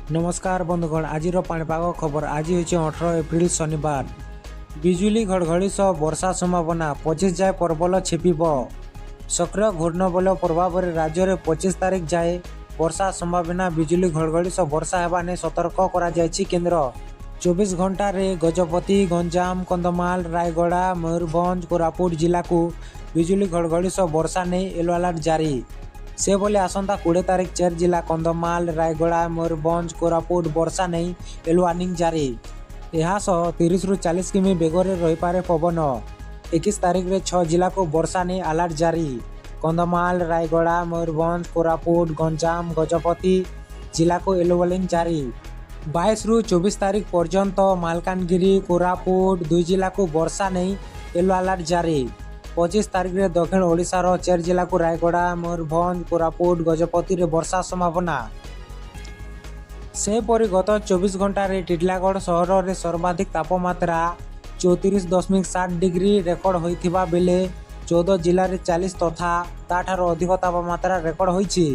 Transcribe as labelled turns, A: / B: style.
A: ନମସ୍କାର ବନ୍ଧୁଗଣ, ଆଜିର ପାଣିପାଗ ଖବର। ଆଜି ହେଉଛି 18 ଏପ୍ରିଲ, ଶନିବାର। ବିଜୁଳି ଘଡ଼ଘଡ଼ି ସହ ବର୍ଷା ସମ୍ଭାବନା, 25 ଯାଏ ପ୍ରବଳ ଛେପିବ। ସକ୍ରିୟ ଘୂର୍ଣ୍ଣବଳୟ ପ୍ରଭାବରେ ରାଜ୍ୟରେ 25 ତାରିଖ ଯାଏ ବର୍ଷା ସମ୍ଭାବନା। ବିଜୁଳି ଘଡ଼ଘଡ଼ି ସହ ବର୍ଷା ହେବା ନେଇ ସତର୍କ କରାଯାଇଛି କେନ୍ଦ୍ର। 24 ଘଣ୍ଟାରେ ଗଜପତି, ଗଞ୍ଜାମ, କନ୍ଧମାଳ, ରାୟଗଡ଼ା, ମୟୂରଭଞ୍ଜ, କୋରାପୁଟ ଜିଲ୍ଲାକୁ ବିଜୁଳି ଘଡ଼ଘଡ଼ି ସହ ବର୍ଷା ନେଇ ୟେଲୋ ଆଲର୍ଟ ଜାରି। ସେଭଳି ଆସନ୍ତା 20 ତାରିଖ ଚାରି ଜିଲ୍ଲା କନ୍ଧମାଳ, ରାୟଗଡ଼ା, ମୟୂରଭଞ୍ଜ, କୋରାପୁଟ ବର୍ଷା ନେଇ ୟେଲୋ ୱାର୍ଣ୍ଣିଂ ଜାରି। ଏହାସହ 30ରୁ 40 କିମି ବେଗରେ ରହିପାରେ ପବନ। 21 ତାରିଖରେ ଛଅ ଜିଲ୍ଲାକୁ ବର୍ଷା ନେଇ ଆଲର୍ଟ ଜାରି। କନ୍ଧମାଳ, ରାୟଗଡ଼ା, ମୟୂରଭଞ୍ଜ, କୋରାପୁଟ, ଗଞ୍ଜାମ, ଗଜପତି ଜିଲ୍ଲାକୁ ୟେଲୋ ୱାର୍ଣ୍ଣିଂ ଜାରି। 22ରୁ 24 ତାରିଖ ପର୍ଯ୍ୟନ୍ତ ମାଲକାନଗିରି, କୋରାପୁଟ ଦୁଇ ଜିଲ୍ଲାକୁ ବର୍ଷା ନେଇ ୟେଲୋ ଆଲର୍ଟ ଜାରି। 25 ତାରିଖରେ ଦକ୍ଷିଣ ଓଡ଼ିଶାର ଚାରି ଜିଲ୍ଲାକୁ ରାୟଗଡ଼ା, ମୟୂରଭଞ୍ଜ, କୋରାପୁଟ, ଗଜପତିରେ ବର୍ଷା ସମ୍ଭାବନା। ସେହିପରି ଗତ 24 ଘଣ୍ଟାରେ ଟିଟିଲାଗଡ଼ ସହରରେ ସର୍ବାଧିକ ତାପମାତ୍ରା 34.7 ଡିଗ୍ରୀ ରେକର୍ଡ ହୋଇଥିବା ବେଳେ 14 ଜିଲ୍ଲାରେ 40 ତଥା ତାଠାରୁ ଅଧିକ ତାପମାତ୍ରା ରେକର୍ଡ ହୋଇଛି।